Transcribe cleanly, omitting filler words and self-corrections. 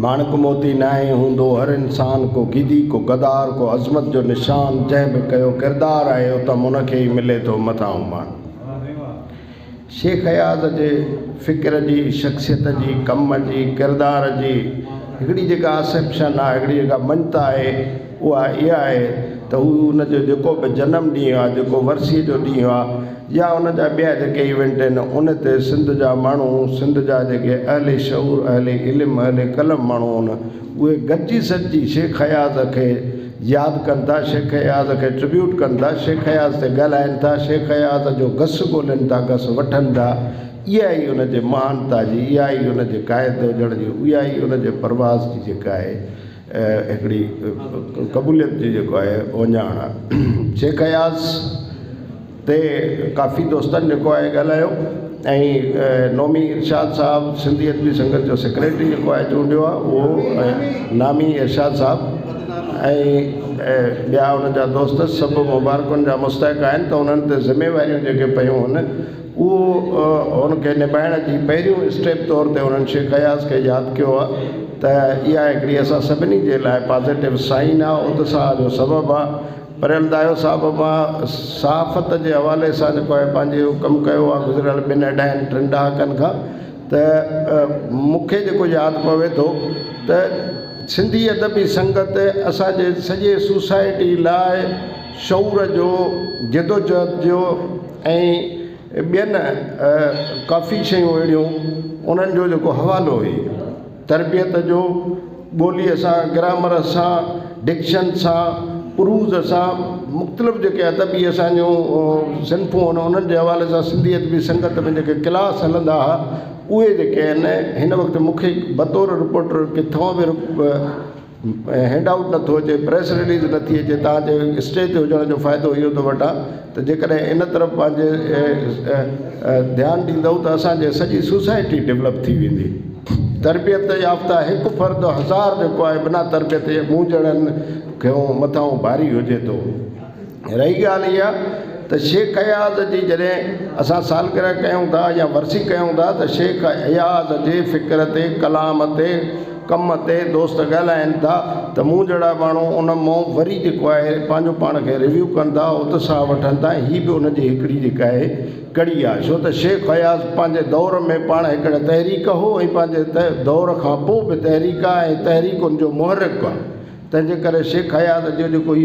ماڻڪ موتي ناهي هوندو هر انسان ڪو گيدي ڪو غدار ڪو عظمت جو نشان جنهن به ڪيو ڪردار آهي اتم ان کي ئي ملي ٿو مٿانهون مان. شيخ اياز جي فڪر جي شخصيت جي ڪم جي ڪردار جي هڪڙي جيڪا اسيپشن آهي هڪڙي جيڪا مڃتا آهي اها اها آهي ته هو ان جو جيڪو به جنم ڏينهن آهي جيڪو ورسيء جو ڏينهن آهي يا ان جا ٻيا جيڪي ايونٽ آهن ان تي سنڌ جا ماڻهو سنڌ جا جيڪي اهل شعور اهل علم اهل قلم ماڻهو آهن اهي گڏجي سڏجي شيخ اياز کي ياد ڪن ٿا شيخ اياز کي ٽربيوٽ ڪن ٿا شيخ اياز تي ڳالهائن ٿا شيخ اياز جو گس ڳولين ٿا گس وٺن ٿا اها ئي ان جي مهانتا جي اها ئي ان جي قائد هجڻ جي اها ئي ان جي پرواز جي جيڪا آهي هڪڙي قبوليت جي جيڪو آهي اهڃاڻ آهي. شيخ اياز تي ڪافي دوستن جيڪو آهي ڳالهايو ۽ نومي ارشاد صاحب سنڌي ادبي سنگت جو سيڪريٽري جيڪو آهي چونڊيو آهي اهو نامي ارشاد صاحب ۽ ٻيا ان جا دوست سڀ مبارڪن جا مستحق آهن ته انهن تي ذميواريون جيڪي پيون هن اهو ان کي نڀائڻ جي پهريون اسٽيپ طور تي انهن شيخ اياز کي ياد ڪيو آهي ته اها هڪڙي اسان سڀني جي لاء پازيٽو سائن آهي اتساهه جو سبب آهي پريل دايو صاحب مان صحافت جي حوالي سان جيڪو آهي پنهنجو ڪم ڪيو آهي گذريل ٻن اڍائن ٽن ڏهاڪن کان ته مون کي جيڪو ياد پوي ٿو ته سنڌي ادبي سنگت اسان جي سڄي سوسائٽي لاء شعور جو جدوجهد جو ۽ ٻين ڪافي شيون اهڙيون انهن جو جيڪو حوالو هئي تربيت جو ٻوليء سان گرامر سان ڊڪشن سان عروض سان مختلف جيڪي ادبي اسان جون صنفون آهن انهن جي حوالي سان سنڌي ادبي سنگت ۾ جيڪي ڪلاس هلندا هئا اهي جيڪي آهن هن وقت مون کي بطور رپورٽر ڪٿان به هينڊ آئوٽ نٿو اچي پريس رليز نٿي اچي توهان جي اسٽيج تي هجڻ جو فائدو اهو ٿو وٺان ته جيڪڏهن ان طرف پنهنجي ڌيان ڏيندؤ ته اسانجي سڄي سوسائٽي ڊولپ ٿي ويندي تربيت يافته هڪ فرد هزار جيڪو آهي بنا تربيت جي مون جهڙن کان مٿانهون ڀاري هجي ٿو. رهي ڳالهه اها ته شيخ اياز جي جڏهن اسان سالگرهه ڪيون ٿا يا ورسي ڪيون ٿا ته شيخ اياز جي فڪر تي، ڪلام تي، ڪم تي دوست ڳالهائين ٿا ته مون جهڙا ماڻهو ان مون وري جيڪو آهي پنهنجو پاڻ کي ريويو ڪن ٿا اتساهه وٺن ٿا ۽ هي به ان جي هڪڙي جيڪا آهي ڪڙي آهي ڇو ته شيخ اياز پنهنجي دور ۾ پاڻ هڪڙي تحريڪ هو ۽ پنهنجي دور کان پوء به تحريڪ آهي ۽ تحريڪن جو محرڪ آهي تنهنجي ڪري شيخ اياز جو جيڪو هي.